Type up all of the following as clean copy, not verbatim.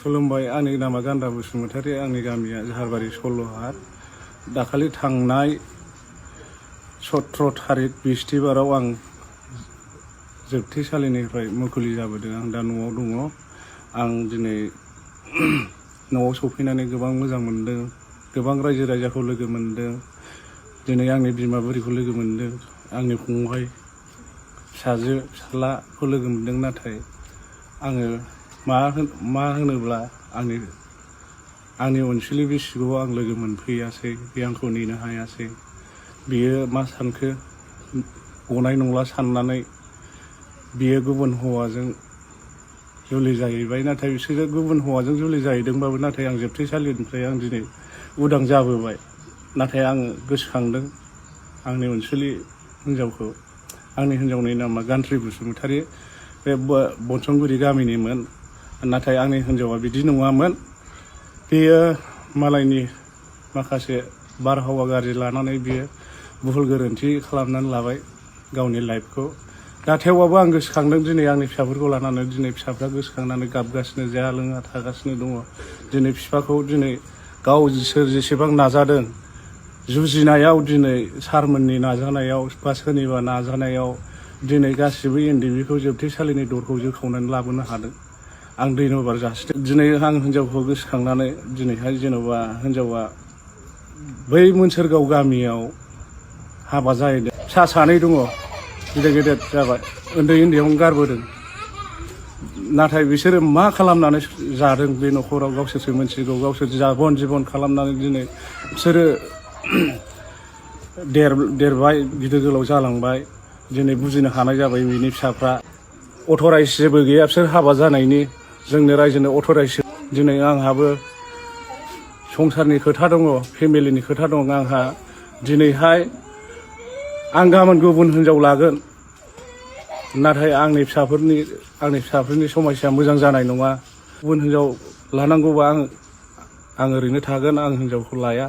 खुलुमबाय। आंनि नामा गान्दा बसुमतारी। आंनि गामिया जाहारबारि सल्ल'हाट। दाखालि थांनाय 17 थारिख बिस्थिबाराव आं जोबथेसालिनिफ्राय मुखुलि जाबोदों। आं दा न'आव दङ। आं दिनै न'आव सफैनानै गोबां मोजां मोनदों। गोबां रायजो राजाखौ लोगो मोनदों। दिनै आंनि बिमा बुरिखौ लोगो मोनदों। आंनि फंबाय, फिसाजो, फिसाज्लाखौ लोगो मोनदों। नाथाय आङो मा होनोब्ला आंनि अनसुलि बिसिखौ आं लोगो मोनफैयासै। बे आंखौ नेनो हायासै। बियो मा सानखो गनाय नंला साननानै बियो गुबुन हौवाजों जुलि जाहैबाय। नाथाय बिसोरो गुबुन हौवाजों जुलि जाहैदोंबाबो नाथाय आं जोबथेसालिनिफ्राय आं दिनै उदां जाबोबाय। नाथाय आङो गोसोखांदों आंनि अनसुलि हिन्जावखौ। आंनि हिन्जावनि नामा गान्थ्रि बसुमतारी। बे बनसनगुरि गामिनिमोन। नाथाय आंनि हिन्जावा बिदि नङामोन। बेयो मालायनि माखासे बारहावा गाज्रि लानानै बियो भुल गोरोन्थि खालामनानै लाबाय गावनि लाइफखौ। दा थेवबाबो आं गोसोखांदों दिनै आंनि फिसाफोरखौ लानानै। दिनै फिसाफ्रा गोसोखांनानै गाबगासिनो, जाया लोङा थागासिनो दङ। दिनै बिफाखौ दिनै गाव सोर जेसेबां नाजादों जुजिनायाव, दिनै सारमोननि नाजानायाव बा सोरनिबा नाजानायाव दिनै गासिबो एनडिबिखौ जोबथेसालिनि दरखौ जोखावनानै लाबोनो हादों। आं धन्यबाद जासिदों। दिनै आं हिन्जावखौ गोसोखांनानै दिनैहाय जेन'बा हिन्जावा बै मोनसोरगाव गामियाव हाबा जाहैदों। फिसा सानै दङ। गेदेर गेदेर जाबाय। उन्दै उन्दैयावनो गारबोदों। नाथाय बिसोरो मा खालामनानै जादों बे न'खराव गावसोरसो मिथिगौ। गावसोर जाबन जिबन खालामनानै दिनै बिसोरो देरबाय, गिदिर गोलाव जालांबाय। दिनै बुजिनो हानाय जाबाय बिनि फिसाफ्रा। अथराइज जेबो गैया बिसोर हाबा जानायनि। जोंनो रायजोनो अथराइज। दिनै आंहाबो संसारनि खोथा दङ, फेमिलिनि खोथा दं आंहा। दिनैहाय आं गाबोन गुबुन हिन्जाव लागोन। नाथाय आंनि फिसाफोरनि समस्या मोजां जानाय नङा। गुबुन हिन्जाव लानांगौबा आं ओरैनो थागोन। आं हिन्जावखौ लाया।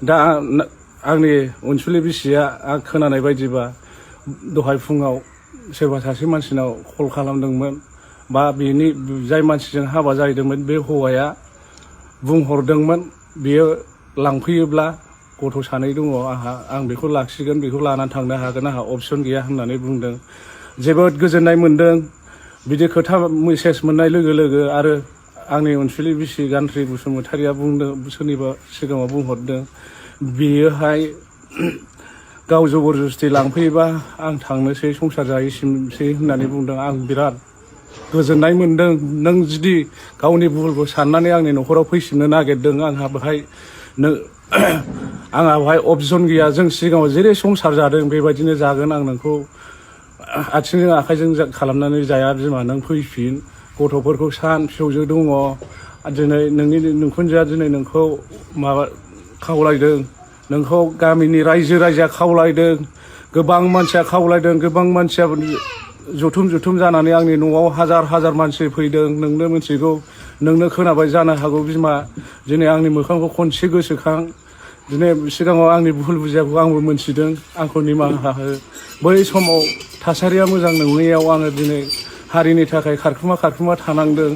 दा आंनि अनसुलि बिसिया आं खोनानाय बायदिबा दहाय फुङाव सोरबा सासे मानसिनाव कल खालामदोंमोन, बा बेनि जाय मानसिजों हाबा जाहैदोंमोन बे हौवाया बुंहरदोंमोन बेयो लांफैयोब्ला गथ' सानै दङ आंहा, आं बेखौ लाखिगोन, बेखौ लानानै थांनो हागोन, आंहा अपसन गैया होननानै बुंदों। जोबोद गोजोननाय मोनदों बिदि खोथा मेसेज मोननाय लोगो लोगो। आरो आंनि अनसुलि बिसि गान्थ्रि बसुमतारीया बुंदों, सोरनिबा सिगाङाव बुंहरदों बेयोहाय गाव जबरदस्ति लांफैयोबा आं थांनोसै, संसार जाहैसिनसै होननानै बुंदों। आं बिराद गोजोननाय मोनदों। नों जुदि गावनि भुलखौ साननानै आंनि न'खराव फैफिननो नागिरदों, आंहा बेहाय अपसन गैया। जों सिगाङाव जेरै संसार जादों बेबायदिनो जागोन। आं नोंखौ आथिंजों आखाइजों खालामनानै जाया बिमा। नों फैफिन, गथ'फोरखौ सान, फिसौजो दङ। दिनै नोंनि नोंखुनजोआ दिनै नोंखौ खावलायदों। नोंखौ गामिनि रायजो राजाया खावलायदों। गोबां मानसिया खावलायदों। गोबां मानसिया जथुम जानानै आंनि न'आव हाजार मानसि फैदों। नोंनो मिथिगौ, नोंनो खोनाबाय जानो हागौ बिमा। दिनै आंनि मोखांखौ खनसे गोसोखां। दिनै सिगाङाव आंनि भुल बुजियाखौ आंबो मोनथिदों। आंखौ निमाहा हो। बै समाव थासारिया मोजां नङैयाव आङो दिनै हारिनि थाखाय खारखुमा थानांदों।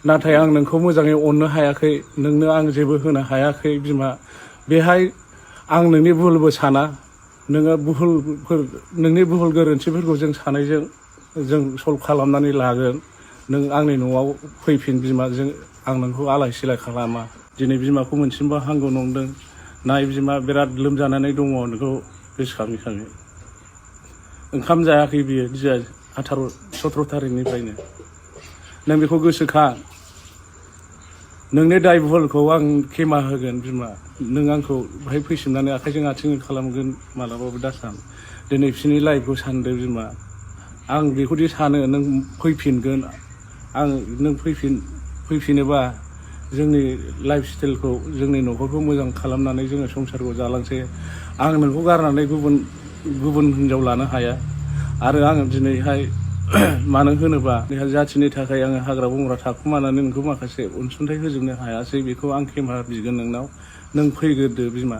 नाथाय आं नोंखौ मोजाङै अननो हायाखै। नोंनो आं जेबो होनो हायाखै बिमा। बेहाय आं नोंनि भुलबो साना। नोंनि भुल गोरोन्थिफोरखौ जों सानैजों जों सल्भ खालामनानै लागोन। नों आंनि न'आव फैफिन बिमा। आं नोंखौ आलाय सिलाय खालामा। दिनै बिमाखौ मोनसिनबा हामगौ नंदों। नाय बिमा, बिराद लोमजानानै दङ नोंखौ गोसोखाङै। ओंखाम जायाखै बियो 17 थारिखनिफ्रायनो। नों बेखौ गोसोखां। नोंनि दाय भुलखौ आं खेमा होगोन बिमा। नों आंखौ बेहाय फैफिननानै आखाइजों आथिंजों खालामगोन मालाबाबो दासान। दिनै बिसोरनि लाइफखौ सानदो बिमा। आं बेखौदि सानो नों फैफिनगोन। नों फैफिनोबा जोंनि लाइफ स्टाइलखौ, जोंनि न'खरखौ मोजां खालामनानै जोङो संसारखौ जालांसै। आं नोंखौ गारनानै गुबुन हिन्जाव लानो हाया। आरो आङो दिनैहाय मानो होनोबा जाथिनि थाखाय आङो हाग्रा बंग्रा थाखुमानानै नोंखौ माखासे अनसुंथाइ होजोबनो हायासै। बेखौ आं खेमा बिगोन नोंनाव। नों फैग्रोदो बिमा।